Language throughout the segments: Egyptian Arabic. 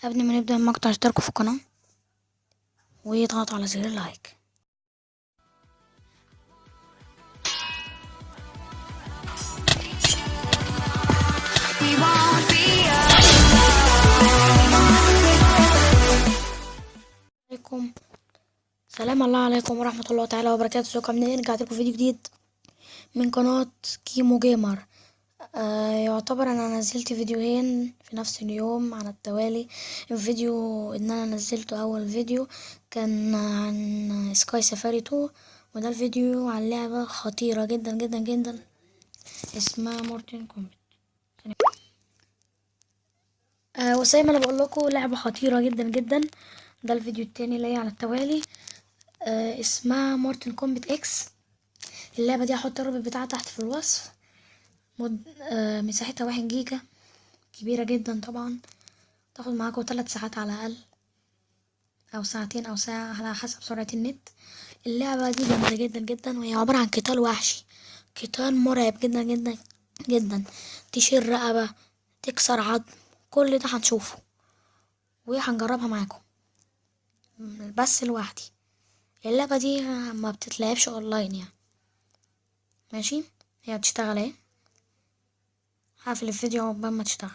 قبل ما نبدأ المقطع اشتركوا في القناة واضغطوا على زر ال like. We won't be عليكم سلام الله عليكم ورحمة الله تعالى وبركاته. ازيكم عاملين ايه؟ رجعت لكم فيديو جديد من قناة كيمو جيمر. يعتبر انا نزلت فيديوهين في نفس اليوم على التوالي. الفيديو ان انا نزلته اول فيديو كان عن سكاي سفاري 2، وده الفيديو عن لعبة خطيرة جدا جدا جدا اسمها Mortal Kombat. وزي ما انا بقول لكم لعبة خطيرة جدا جدا. ده الفيديو التاني ليا على التوالي، اسمها Mortal Kombat X. اللعبة دي هحط الرابط بتاعها تحت في الوصف. مساحتها 1 جيجا، كبيرة جدا طبعا، تاخد معاكم 3 ساعات على الأقل، أو ساعتين أو ساعة على حسب سرعة النت. اللعبة دي جامدة جدا جدا، وهي عبارة عن قتال وحشي، قتال مرعب جدا جدا جدا، تشيل رقبة، تكسر عظم، كل ده هنشوفه وهنجربها معاكم بس لوحدي. اللعبة دي ما بتتلعبش اونلاين يعني، ماشي؟ هي بتشتغل اهي. هقفل الفيديو عقبال ما تشتغل.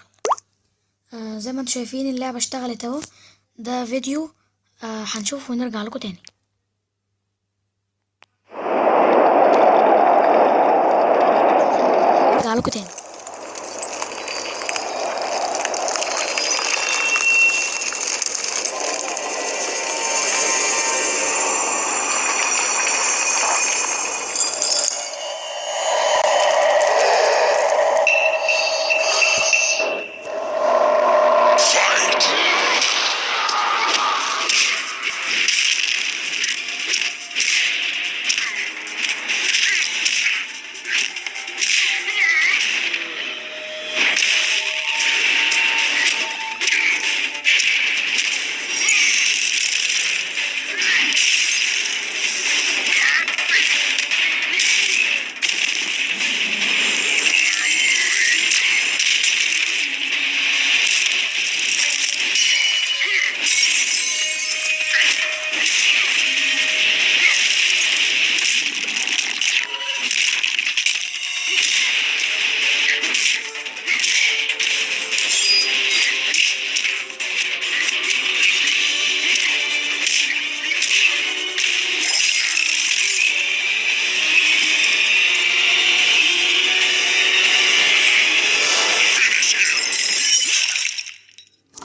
زي ما انتم شايفين اللعبة اشتغلت اهو. ده فيديو، هنشوفه ونرجع لكم تاني. نرجع لكم تاني.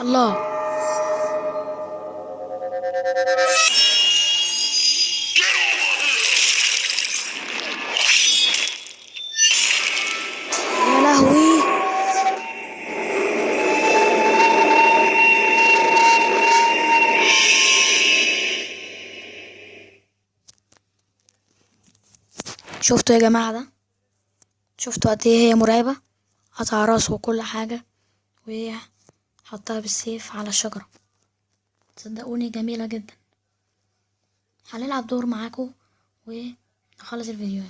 الله، يا لهوي، شفتوا يا جماعة ده؟ شفتوا قد ايه هي مرعبة؟ قطع راسه وكل حاجة، وهي حطها بالسيف على الشجرة. صدقوني جميلة جدا. هنلعب دور معاكم ونخلص الفيديو،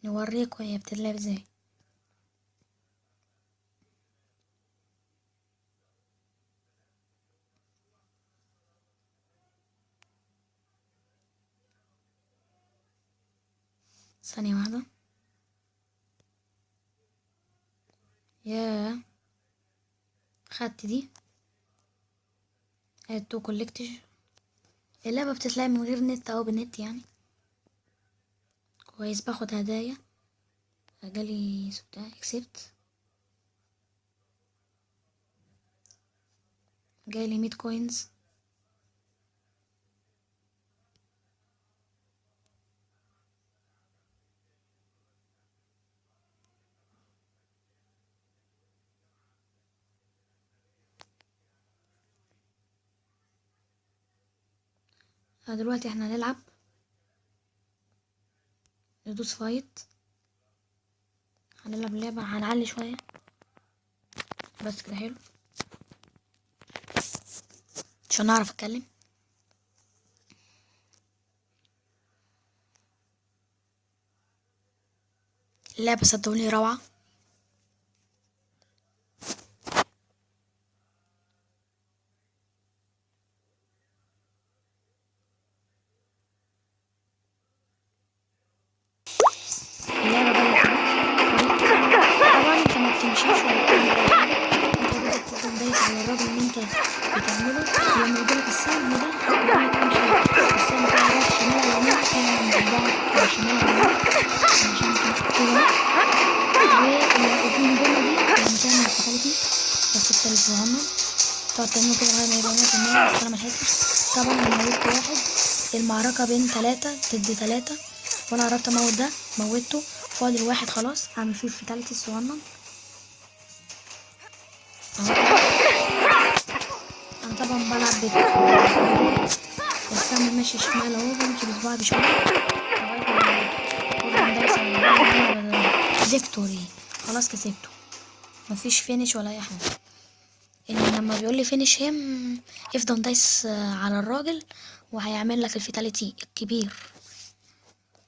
نوريكم هي بتتلعب ازاي. ثانية واحدة. ياه، خدت دي. add to collection. اللعبة بتتلعب من غير نت او بالنت يعني. كويس، باخد هدايا. جالي accept، جالي 100 coins. دلوقتي احنا هنلعب، ندوس fight، هنلعب لعبة، هنعلي شوية بس كده، حلو عشان نعرف اتكلم. اللعبة صدقوني روعة. الراجل اللي انت بتعمله. ولما يجيلك السهم ده يقول لك امشي السهم ده رايح شمال ولا يمين، تعمل بصباعك شمال ولا يمين عشان كده. والجملة دي لما تعمل ال fatality بس التالت صغنن تقعد تعمله كده لغاية ما يبقى 100%. بس أنا ملحقتش طبعا. أنا موتت واحد، المعركة بين 3 ضد 3، وأنا قربت أموت ده، موتته، فاضل واحد خلاص. أعمل فيه ال fatality الصغنن أهو. أنا طبعا بلعب السهم ماشي شمال أهو، بمشي بصباعي بشوية لغاية ما أموته. victory، خلاص كسبته، مفيش finish ولا أي حاجة. إن لما بيقول لي finish him افضل دايس على الراجل وهيعمل لك ال fatality الكبير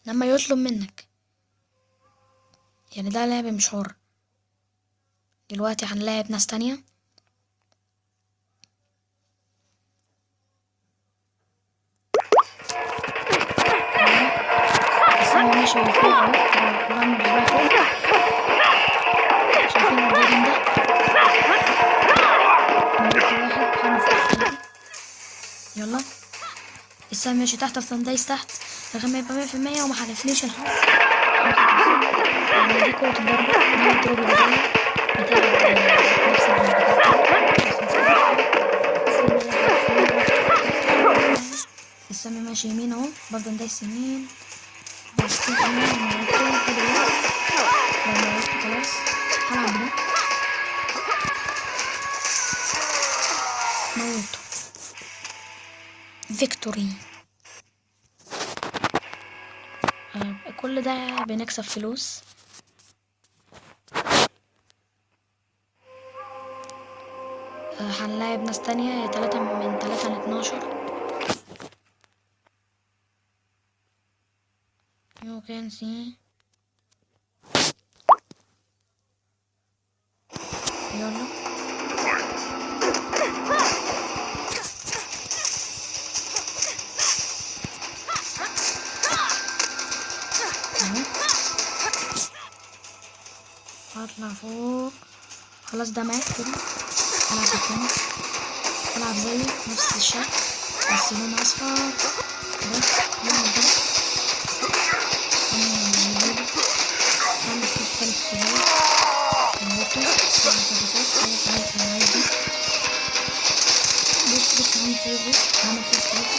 لما يطلب منك. يعني ده لعب مش حر. دلوقتي هنلاعب ناس تانية. بس انا ماشي فوق اهو، بعمل بصباعي فوق. شايفين الراجل ده؟ موت واحد، هعمل فوق. يلا السهم ماشي تحت، افضل دايس تحت لغاية ما يبقى 100% وما حالفنيش الحظ. يعني دي قوة الضربة، ده الضرب بتاعي بتاع نفس السهم ماشي يمين اهو، بفضل دايس يمين بس يمين. فاضل واحد، لو موتته خلاص هلعب بده. موته، victory. كل ده بنكسب فلوس. هنلاعب ناس تانية، 3 من 3 ل12. You can see. يلا اهو هطلع فوق. خلاص ده مات كده. هلعب التاني، هلعب زيه نفس الشكل بس لون اصفر. ده لون ده هعمل فيه التالت الصغير. موته. انا عايز ده. بص بص هعمل فيه ايه، هعمل فيه التالت،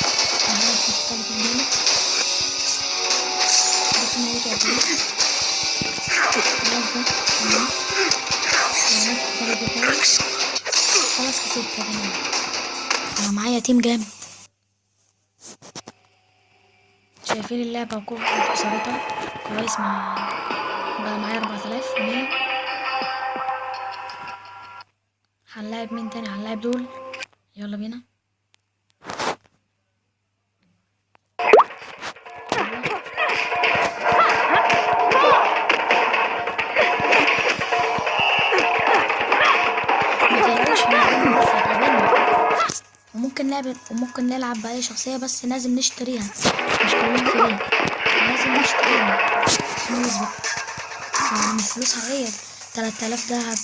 هعمل فيه التالت الجامد. بص موته قد ايه. خلاص ده تمام. عملت التالت بتاعي خلاص، كسبت يا جماعة. انا معايا team جامد. شايفين اللعبة وخسارتها كويس. مع بقى معايا 4100. هنلاعب مين تاني؟ هنلاعب دول. يلا بينا. متقلقوش وممكن نلعب، وممكن نلعب بأي شخصية، بس لازم نشتريها، مش كلهم free، لازم نشتريها فلوس بقى. يعني مش فلوس حقيقية، 3000 دهب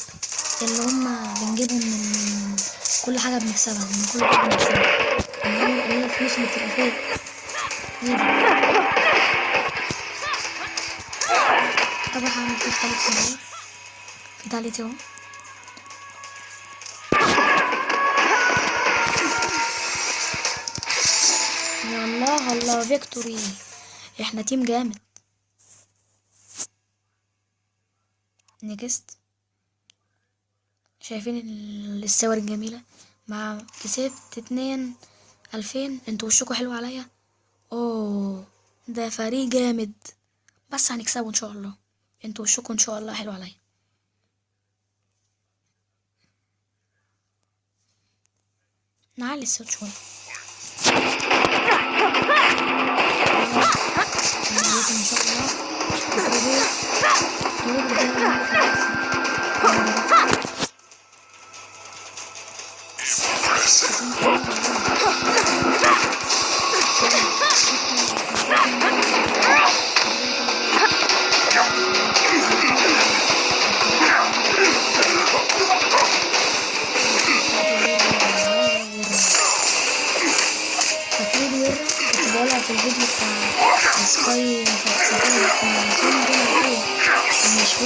اللي هم بنجيبهم من كل حاجة بنكسبها، من كل حاجة بنكسبها، اللي هي الفلوس اللي بتبقى فوق دي. طبعا هعمل فيه fatality صغير، fatality اهو. يا الله الله، victory. احنا team جامد. next. شايفين الصور الجميلة؟ مع كسبت 2 2000. انتوا وشكوا حلو عليا. اوه ده فريق جامد، بس هنكسبه ان شاء الله. انتوا وشكوا ان شاء الله حلو عليا. نعلي الصوت شوية. ان شاء الله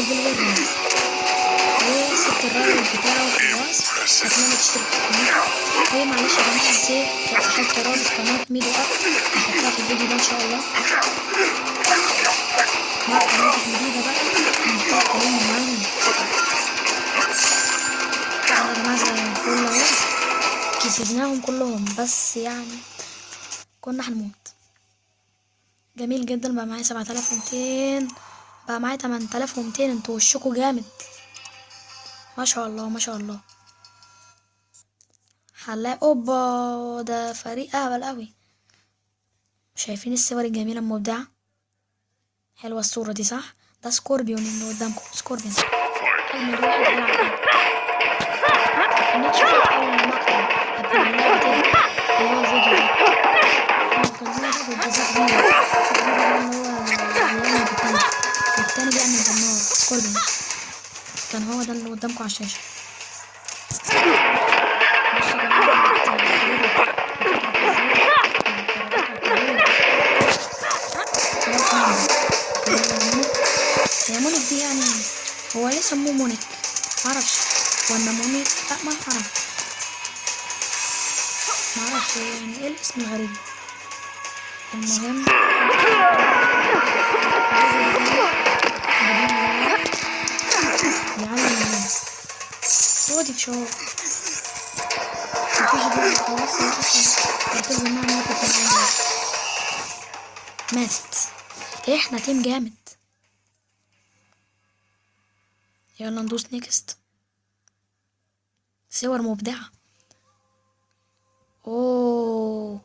وبالورد. وسبت الرابط بتاعه في الوصف. اتمنى تشتركوا في قناته. ومعلش يا جماعة نسيت احط رابط قناة ميدو اب، هحطها في الفيديو ده ان شاء الله مع قناة الجديدة بقى. محتاج كلام معاهم. يلا يا جماعة زي الفل اهو، كسبناهم كلهم، بس يعني كنا هنموت. جميل جدا. بقى معايا 7200، بقى معايا 8200. انتوا وشكوا جامد ما شاء الله ما شاء الله. حلاق اوبا، ده فريق اهبل قوي. شايفين الصور الجميلة المبدعة؟ حلوة الصورة دي صح؟ ده سكوربيون اللي قدامكم، سكوربيون اجمد واحد بيلعب. النت شفت اول مقطع قبل ما اللعبة تبدأ اللي هو الفيديو ده، هو كان هو ده ضد زاك فيرو. زاك فيرو ده اللي هو بيعمل بالتانك، والتاني بيعمل بالنار. سكوربيون كان هو ده اللي قدامكم على الشاشة. بصوا يا جماعة، خلاص مونيك. هي مونيك دي يعني هو ليه سموه مونيك؟ معرفش، ولا مونيك؟ لا ما اعرف، معرفش يعني ايه الاسم الغريب. المهم يعني اقعدي في شعور مفيش غير خلاص. هي اصلا اعتبروا انها ماتت من عندي. ماتت. احنا team جامد. يلا ندوس next. صور مبدعة. اوه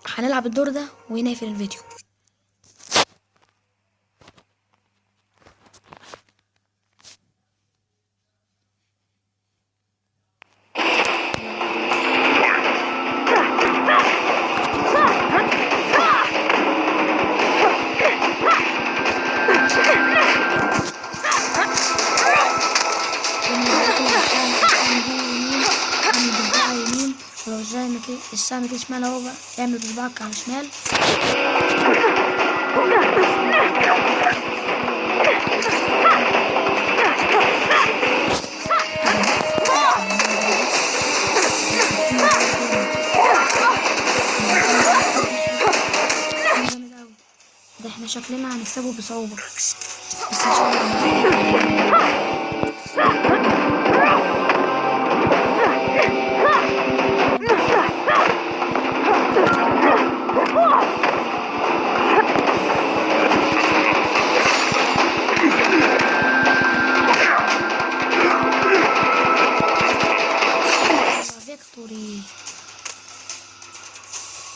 هنلعب الدور ده ونقفل الفيديو. السهم كده شمال اهو بقى، اعمل بصبعك على شمال. ده احنا شكلنا هنكسبه بصعوبة، بس ان شاء الله. victory.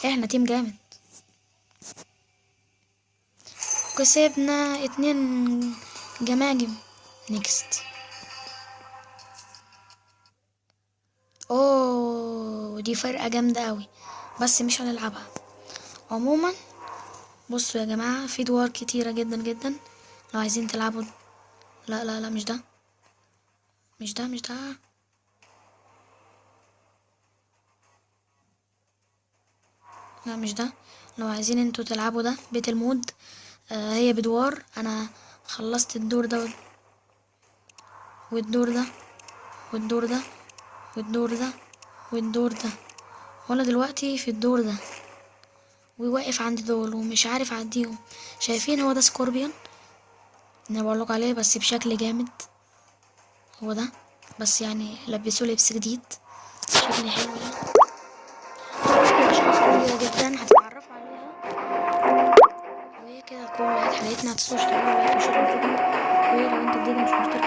احنا team جامد، كسبنا 2 جماجم. next. اوه دي فرقة جامدة قوي، بس مش هنلعبها. عموما بصوا يا جماعة، في دوار كتيرة جدا جدا لو عايزين تلعبوا. لا لا لا، مش ده مش ده مش ده. لا مش ده. لو عايزين انتوا تلعبوا ده battle mode، هي بدوار. انا خلصت الدور ده والدور ده والدور ده والدور ده والدور ده، وانا دلوقتي في الدور ده وواقف عند دول ومش عارف اعديهم. شايفين هو ده سكوربيون انا بقولك عليه، بس بشكل جامد. هو ده، بس يعني لبسوه لبس جديد شكل حلو يعني. اشخاص كتيرة جدا هتتعرفوا عليها. وهي كده هتكون نهاية حلقتنا. متنسوش تعملوا like و share للفيديو، ولو انت جديد مش مشترك